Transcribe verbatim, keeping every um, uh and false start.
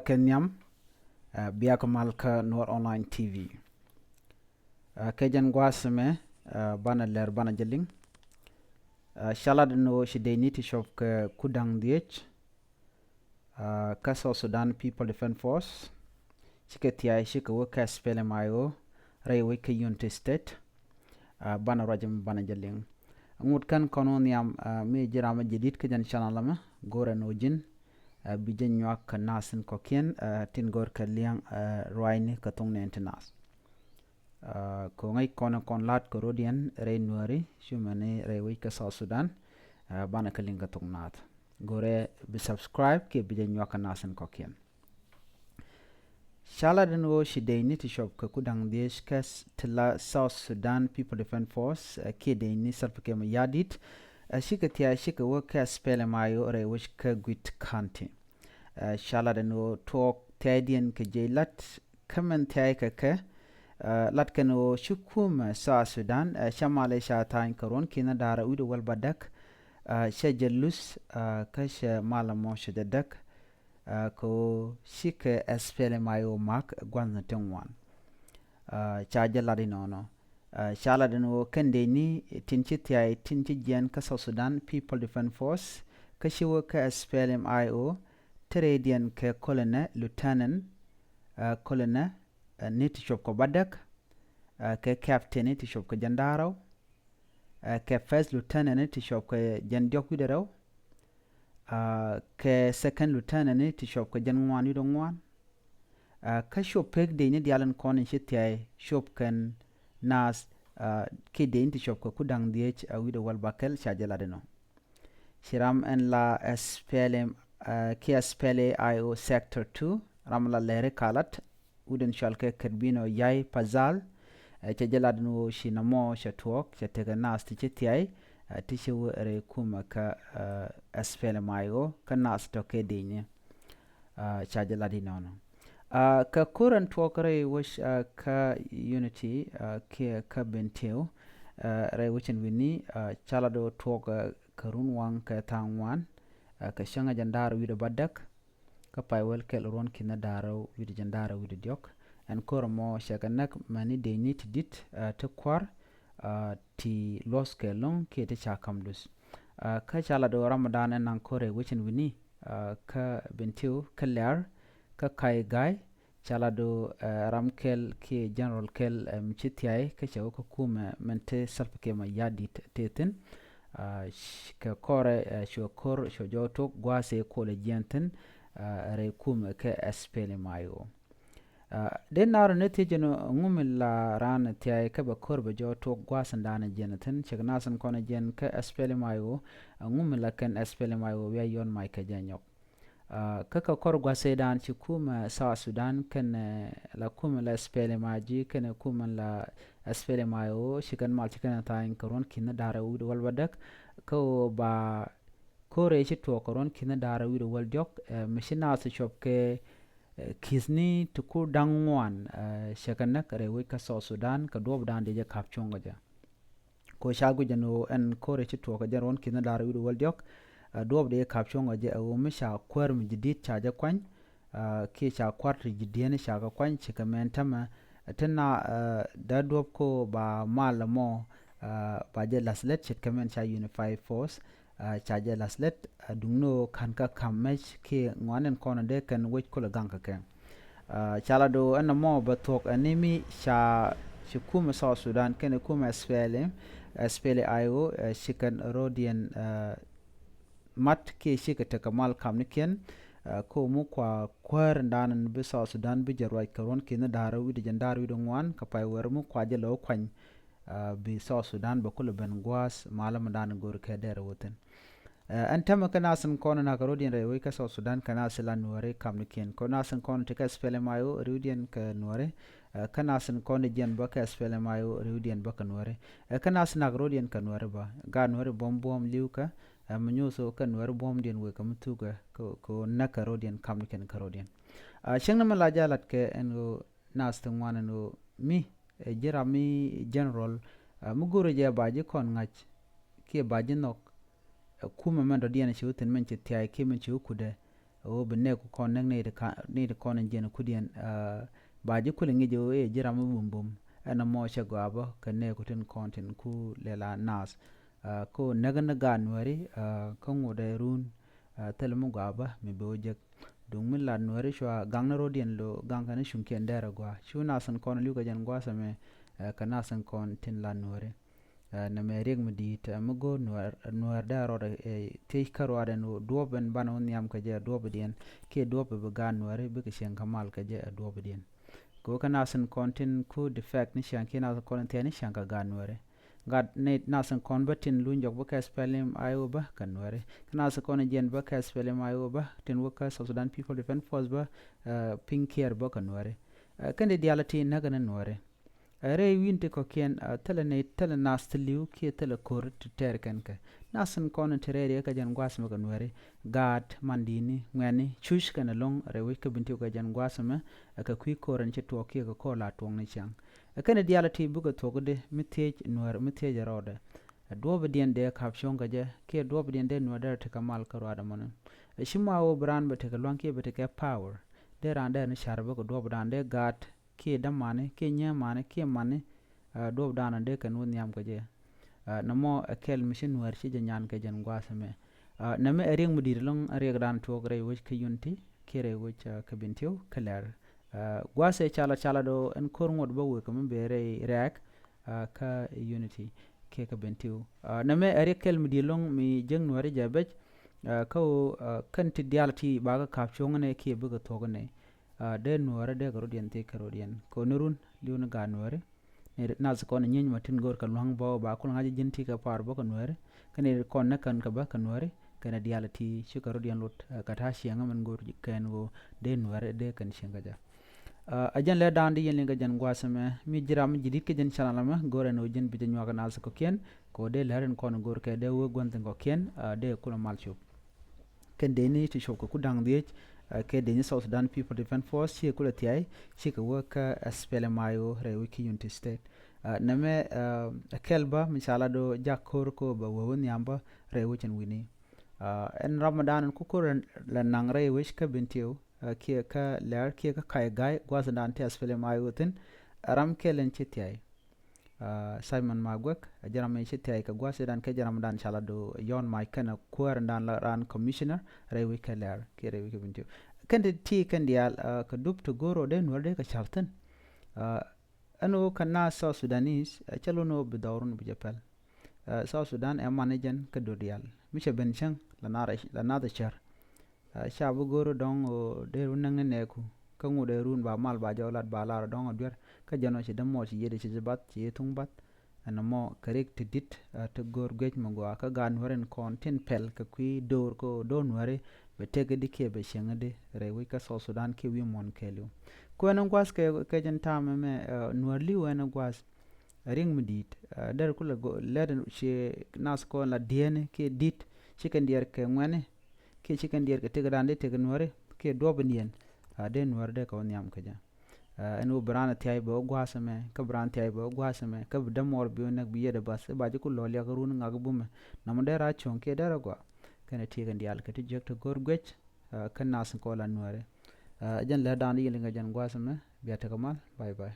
kɛ nhiam, ɛ, bia kɛ mal kä Nuɔr Online T V. Ɛ, kɛ jɛn gua̱a̱th ɛmɛ, ɛ, banɛ lɛr banɛ jɛ liŋ. Ɛ, calat ni ɣöö ci dee ni ti cuɔp kɛ ku da̱ŋ dhieec, ɛ, kä South Sudan People Defense Force, cikɛ thia̱a̱c cikɛ wä kä S P L M I O rɛy wec kä Unity State. Ɛ, banɛ ruac ɛmɛ banɛ jɛ liŋ. Ŋut kɛn kɔn wä nhiam, ɛ, mi ji̱ ram mi jɛ di̱t kä jɛn channel ɛmɛ, go̱rɛ ni wä ji̱n, ɛ, bi jɛ nyuak kɛ nath in kɔ̱kiɛn, ɛ, tin go̱r kɛ liɛŋ, ɛ, ruacni kɛ thoŋ nɛɛni ti nath. Ɛ, kɛ ŋäc kɔn kɔn la̱t kɛ rɔ̱diɛn rɛy Nuääri, cumɛni rɛy wec kä South Sudan, ɛ, banɛ kɛ liŋ kɛ thok naath. Go̱rɛ bi subscribe kiɛ bi jɛ nyuak kɛ nath in kɔ̱kiɛn. Calat ɛn ɣöö ci dee ni ti cuɔp kɛ ku da̱ŋ dhieec kä s-, ti la South Sudan People Defense Force, ɛ, kiɛ dee ni Salva Kiir Mayardit, ɛ, cikɛ thia̱a̱c cikɛ wä kä S P L M I O rɛy wec kä Aguit County. Ɛ, calat ɛn ɣöö tuɔɔk thia̱cdiɛn kɛ jiɛc la̱t kä min thia̱a̱c kɛ kɛ, ɛ, lat kɛn ɣöö ci kumɛ South Sudan, ɛ, cä mal i̱ ca tha̱a̱ny kɛ ruɔ̱n ki̱n da̱rä wi̱cdɛ wäl bädäk, ɛ, cä jɛ luth, ɛ, kä cɛ mal ɛmɔ cɛ jɛ däk, ɛ, kɛ ɣöö cikɛ S P L M I O mak gua̱nh ni ti ŋuan. Ɛ, ca jɛ lat inɔnɔ. Ɛ, calat ɛn ɣöö kɛn dee ni tin ci thia̱a̱c tin ci jiɛɛn kä South Sudan People Defense Force, kä ci wä kä S P L M I O, te rɛydiɛn kɛ Colonel, Lieutenant, ɛ, Colonel, ɛ, ni ti cuɔp kɛ bädäk, ɛ, kɛ Captain ni ti cuɔp kɛ jɛn da̱rä, ɛ, kɛ First Lieutenant ni ti cuɔp kɛ jɛn diɔ̱k wi̱cdɛ rɛw, ɛ, kɛ Second Lieutenant ni ti cuɔp kɛ jɛn ŋuan wi̱cdɛ ŋuan, ɛ, kä cuɔp pek dee ni diaal in kɔn in ci thia̱a̱c cuɔp kɛn nath, ɛ, kiɛ dee ni ti cuɔp kɛ ku da̱ŋ dhieec, ɛ, wi̱cdɛ wäl bäkɛl ca jɛ lat inɔ. Ci ram ɛn la S P L M, ɛ, kiɛ S P L A I O Sector two, ram la lɛri kalat, wut in cɔal kɛ Kerbino Yai Pazal, ɛ, cɛ jɛ lat ni ɣöö ci nɔmɔ cɛ tuɔɔk, cɛ tekɛ nath ti ci thia̱a̱c, ɛ, ti ci wä rɛy kumɛ kä, ɛ, S P L M I O, kä nath tɔ̱ kɛ dee ni. Ɛ, ca jɛ lat inɔnɔ. Ɛ, kɛ ko̱r ɛn tuɔɔk rɛy wec, ɛ, kä Unity, ɛ, kiɛ kä Bentiu, ɛ, rɛy wec ɛn wi̱ni, ɛ, calat ɣöö tuɔɔk, ɛ, kɛ run waŋ kɛ tha̱a̱ŋ ŋuan, ɛ, kɛ cäŋ ɛ jɛn da̱rä wi̱cdɛ bädäk, kä pay wäl kɛl ruɔ̱n ki̱n da̱rä wi̱cdɛ jɛn da̱rä wi̱cdɛ diɔ̱k. Ɛn ko̱r ɛmɔ cɛ kɛ näk mɛni dee ni ti di̱t, ɛ, ti kua̱r, ɛ, ti luɔ̱thkɛ ɛlɔ̱ŋ kiɛ ti ca ka̱m duth. Ɛ, kä calat ɣöö ram ɛ da̱a̱n ɛn naŋ ko̱r rɛy wec ɛn wi̱ni, ɛ, kä Bentiu, kä Liar, kä Kaigai, calat ɣöö, ɛ, ram kɛl kiɛ general kɛl, ɛ, mi ci thia̱a̱c kä cɛ wä kä kumɛ min te Salva Kiir Mayardit te thi̱n. Ɛ, c-, kɛ kɔrɛ, ɛ, cuɛ ko̱r, cuɛ jɔw tok gua̱a̱th ëë kolɛ jiɛn thi̱n, ɛ, rɛy kumɛ kɛ S P L M I O. Ɛ, dee nar ni thiec ɛn ɣöö ɛŋu mi la raan thia̱a̱c kä bɛ ko̱r bɛ jɔw tok gua̱a̱th in da̱a̱n jiɛn thi̱n, cɛ kɛ nath in kɔn jiɛn kä S P L M I O, ɛŋu mi la kɛn S P L M I O wi̱i̱ a yɔn mac kɛ jɛ nyɔk. Ɛ, kä kɛ kɔr gua̱th ëëdan ci kumɛ South Sudan kɛnɛ la kumɛ la S P L M I G kɛnɛ kumɛ la S P L M I O ci kɛn mal ci kɛn tha̱a̱ny kɛ ruɔ̱n ki̱n da̱rä wi̱cdɛ wäl bädäk. Kä ɣöö ba ko̱r ëë ci tuɔɔk kɛ ruɔ̱n ki̱n da̱rä wi̱cdɛ wäl diɔ̱k, ɛ, mi ci naath cuɔp kɛ, ɛ, ki̱thni ti kur da̱ŋ ŋuan, ɛ, cɛ kɛ näk rɛy wec kä South Sudan kɛ duɔ̱ɔ̱pdan dee jɛ ka̱p cuɔ̱ŋ kɛ jɛ. Kɛ ɣöö ca guic ɛn ɣöö ɛn ko̱r ëë ci tuɔɔk kɛ jɛn ruɔ̱n ki̱n da̱rä wi̱cdɛ wäl diɔ̱k, ɛ, duɔ̱ɔ̱p dee ka̱p cuɔ̱ŋ ɛ jɛ ɛ ɣöö mi ca kuäär mi ji̱ di̱t ca jɛ kuany, ɛ, kiɛ ca kua̱r ti ji̱ di̱eeni ca kɛ kuany ci kɛ mɛn tämɛ, ɛ, ti na, ɛ, dee duɔ̱ɔ̱p ko ba mal ɛmɔ, ɛ, ba jɛ la̱th lät ce̱tkɛ mɛn ca Unified Force, ɛ, ca jɛ la̱th lät, ɛ, duŋni ɣöö ka̱n kä ka̱m mɛc kiɛ ŋuan ɛn kɔn ɛ dee kɛn wec kulɛ gaŋ kɛ kɛ. Ɛ, ca la do̱ ɛn ɛmɔ bɛ thuɔ̱k ɛn ni mi ca ci kumɛ South Sudan kɛnɛ kumɛ S P L M, S P L A I O, ɛ, ci kɛn rɔ̱diɛn, ɛ, mat kiɛ cikɛ tekɛ mal kamnikiɛn, ɛ, ko mi kua kuäär in da̱a̱n bi South Sudan bi jɛ ruac kɛ ruɔ̱n ki̱n da̱a̱r wi̱cdɛ jɛn da̱a̱r wi̱cdɛ ŋuan kɛ pay wɛr mi kua jɛ lɛ wä kuany, ɛ, bi South Sudan bɛ kulɛ ben gua̱a̱th malä mi da̱a̱n go̱o̱r kɛ dɛr wä thi̱n. Ɛ, ɛn tämɛ kä nath in kɔn in nakä rɔ̱diɛn rɛy wec kä South Sudan kɛ nath in la Nuääri kamnikiɛn. Kɛ nath in kɔn in te kä S P L M I O riwdiɛn kɛ Nuääri. Ɛ, kä nath in kɔn in jiɛn bä kä S P L M I O riwdiɛn bä kɛ Nuääri. Ɛ, kä nath in nakä rɔ̱diɛn kɛ Nuääri bä. Gaat Nuääri buɔ̱m buɔ̱m li̱w kä, ɛ, mi nyuuth kä Nuääri buɔ̱mdiɛn wëë kɛ mi thukä kɛ, kɛ näk kɛ rɔ̱diɛn kamnikiɛn kɛ rɔ̱diɛn. Ɛ, cäŋ ni mi la jɛ lat kɛ ɛn ɣöö nath ti ŋuan ɛn ɣöö mi, ɛ, ji̱ ram mi general, ɛ, mi go̱o̱rɛ jɛ ba ji̱ kɔn ŋa̱c kiɛ ba ji̱ nhɔk, ɛ, kumɛ mɛn dɔ̱diɛn ci wä thi̱n mɛn ci thia̱a̱c kiɛ mɛn ci wä kutdɛ, Ɣöö bi nɛɛku kɔn näk nɛy ti kɔn in jiɛn kudiɛn. Ba ji̱ kulɛ ŋi̱c ɣöö ëë ji̱ ram mi bumbum ɛn ɛmɔ cɛ gɔaa bä kɛ nɛɛku tin kɔn tin ku lɛl a naath. Kä ɣöö näk ni gaat nuääri kä ŋot ɛ run thil mi gɔaa bä mi bi wä jek. Duŋ mi lat nuääri cua gaŋ ni ro̱diɛn lo gaŋ kɛn cuŋkiɛn dɛɛr a gɔaa cu naath in kɔn li̱w kɛ jɛn gua̱a̱th ɛmɛ kɛ naath in kɔn tin lat nuääri. Nɛmɛ riɛk mi di̱i̱t mi go̱o̱r nuäär dee a rɔɔdɛ thiec kä ruaadɛn duɔ̱ɔ̱p ɛn banɛ wä nhiam kɛ jɛ a duɔ̱ɔ̱pdiɛn kiɛ duɔ̱ɔ̱p ɛ bi gaat nuääri bikɛ cieŋ kä mal kɛ jɛ a duɔ̱ɔ̱pdiɛn. Kɛ wä kä nath in kɔn tin ku defect ni ciaŋ kiɛ nath in kɔn in thia̱a̱n ni ciaŋ kɛ gaat nuääri. Gat ni nath in kɔn bä tin luny jɔk bä kɛ spelling I O bä kɛ nuääri. Kä nath in kɔn in jiɛn bä kɛ spelling I O bä tin wä kä South Sudan People Defense Force bä piny kiɛɛr bä kɛ nuääri. Kɛn di diaal ti näk ni nuääri. Rɛy wi̱n ti kɔ̱kiɛn thilɛ nɛy thilɛ nath ti li̱w kiɛ thilɛ ko̱r ti tɛɛr kɛn kɛ. Nath in kɔn in ti rɛy riɛk kä jɛn gua̱a̱th mɛ kɛ nuääri. Gaat man di̱i̱ni ŋuɛ̈ni cuc kɛn ɛlɔ̱ŋ rɛy wec kä bin tiw kɛ jɛn gua̱a̱th mɛ. Kɛ kui̱ ko̱r ɛn ci tuɔɔk kiɛ kɛ ko̱r la tuɔɔk ni ciaŋ. Kɛn diaal ti bikɛ thuɔ̱k di mi thiec nuäär mi thiec rɔɔdɛ. Duɔ̱ɔ̱pdiɛn dee ka̱p cuɔ̱ŋ kɛ jɛ kiɛ duɔ̱ɔ̱pdiɛn dee nuäär dee ti kɛ mal kä ruaadɛ mɔni. Ci ma wä bi raan bɛ ti kɛ lua̱ŋ kiɛ bɛ ti kɛ power. Dee raan dee ni car bä kɛ duɔ̱ɔ̱pdan dee gaat kiɛ dämani kiɛ nyäämani kiɛ mani. Duɔ̱ɔ̱pdan dee kɛn wä nhiam kɛ jɛ. Nɛmɔ ɛ kɛl mi ci nuäär ci jɛ nyan kɛ jɛn gua̱a̱th ɛmɛ. Nɛmɛ ɛ riɛk mi di̱i̱t ɛlɔ̱ŋ ɛ riɛkdan tuɔɔk rɛy wec kä Unity kiɛ rɛy wec kä Bentiu kä Lɛr. Gua̱a̱th ɛ calat calat ɔ ɛn ko̱r ŋuɔ̱t bä wek kɛ mi bee rɛy rɛɛk kä Unity kiɛ kä Bentiu. Nɛmɛ ɛ riɛk kɛl mi di̱i̱t ɛlɔ̱ŋ mi jiäk nuääri jɛ bɛc. Kä ɣöö kɛn ti diaal ti bakä ka̱p cuɔ̱ŋ ɛnɛ kiɛ bikɛ thuɔ̱k ɛnɛ. Dee nuäärä dee kɛ rɔ̱diɛn thiec kɛ rɔ̱diɛn kɛ ni run li̱w ni gaat nuääri. Ni nath kɔn nyieny ma tin go̱o̱r kɛ lua̱ŋ bä ba kul ŋa̱c ji̱n ti kɛ pa̱a̱r bä kɛ nuääri. Kɛ ni kɔn ni kɛn kɛ bä kɛ nuääri kɛn diaal ti ci kɛ rɔ̱diɛn lot kɛ ta̱a̱ cieŋä min go̱o̱r kɛn ɣöö dee nuääri dee kɛn cieŋ kɛ jɛ. A jɛn lɛ da̱a̱n di yɛn liŋ kɛ jɛn gua̱a̱th ɛmɛ mi ji̱ ram mi ji̱ di̱t kɛ jɛn canal ɛmɛ go̱o̱r ɛn ɣöö ji̱n bi jɛ nyuak kɛ nath kɔ̱kiɛn kɛ ɣöö dee lɛr in kɔn go̱o̱r kɛ dee wee gua̱n thi̱n kɔ̱kiɛn dee kulɛ mal cop. Kɛn dee ni ti cop kɛ ku da̱ŋ dhiec kɛ dee ni South Sudan People Defense Force ci kɛ kulɛ thiay ci kɛ wä kä S P L M I O rɛy wec kä Unity State. Nɛmɛ ɛ kɛl bä mi ca la do jak ko̱r ko bɛ wä wä nhiam bä rɛy wec ɛn wi̱ni. Ɛn Ramadan ɛn ku ko̱r la naŋ rɛy wec kä Bentiu kiɛ kä Lɛr kiɛ kä Ka̱y Ga̱y gua̱thdan ti S P L M I O thi̱n. Ram kɛl ɛn ci thiay. Simon Maguek a jɛ ram mi ci thiay kɛ gua̱th dan kɛ jɛ ram dan ca la do yɔn mac kɛn a kuäär dan la ran commissioner rɛy wi̱c kɛ Lɛr kiɛ rɛy wi̱c kɛ Bentiu. Kɛn ti ti kɛn diaal kɛ dup ti go̱r ɔ dee nuɔr dee kɛ cal thi̱n. Ɛn ɣöö kɛ naath South Sudanese cä lun ɣöö bi dhɔrun bi jɛ pɛl. South Sudan ɛ man ni jɛn kɛ döör diaal mi cɛ ben cäŋ la naath ɛ cär. Ca bi go̱o̱r dɔ̱ŋ ɣöö dee run näk ni nɛɛku kä ŋot ɛ run ba mal ba jɔw lat ba lar dɔ̱ŋ ɔ duer kä jɛn ɔ ci dämɔ ci yiëëdɛ ci ci bath ci thuŋ bath. Ɛn ɛmɔ kɛ rik ti di̱t ti go̱o̱r guiec mi gɔaa kä gaat nuääri in kɔn tin pɛl kɛ kui̱ do̱r kä do̱r nuääri bɛ tëk di kiɛ bɛ cieŋ di rɛy wec kä South Sudan kiɛ wi̱i̱ muɔ̱n kɛɛliw. Kuɛn in gua̱th kɛ kɛ jɛn ta̱a̱m ɛmɛ nuäär li̱w ɛn in gua̱th. Riŋ mi di̱i̱t dɛr kulɛ lɛt ci nath kɔn la diɛɛni kiɛ di̱t ci kɛn diɛɛr kɛ ŋuɛni. Kiɛ ci kɛn diɛɛr kɛ tëkdan dee tëk nuääri kiɛ duɔp in yɛn. Dee nuääri dee kɛ wä nhiam kɛ jɛ. Ɛn wä bi raan thiay bɛ wä gua̱a̱th ɛmɛ kä bi raan thiay bɛ wä gua̱a̱th ɛmɛ kä bi dämɔɔr bi wä näk bi yɛt ɛ bath i̱ ba ji̱ ku lɔɔl yak run ŋak bumɛ. Namɔ dee raa cuɔ̱ŋ kiɛ dee rɛ gɔaa. Kɛn ɛ tiek in diaal kɛ ti jiäk ti go̱r guec. Kä nath in kɔn la nuääri. Jɛn lɛ daan di yɛn liŋ kɛ jɛn gua̱a̱th ɛmɛ bia tekɛ mal. Bye bye.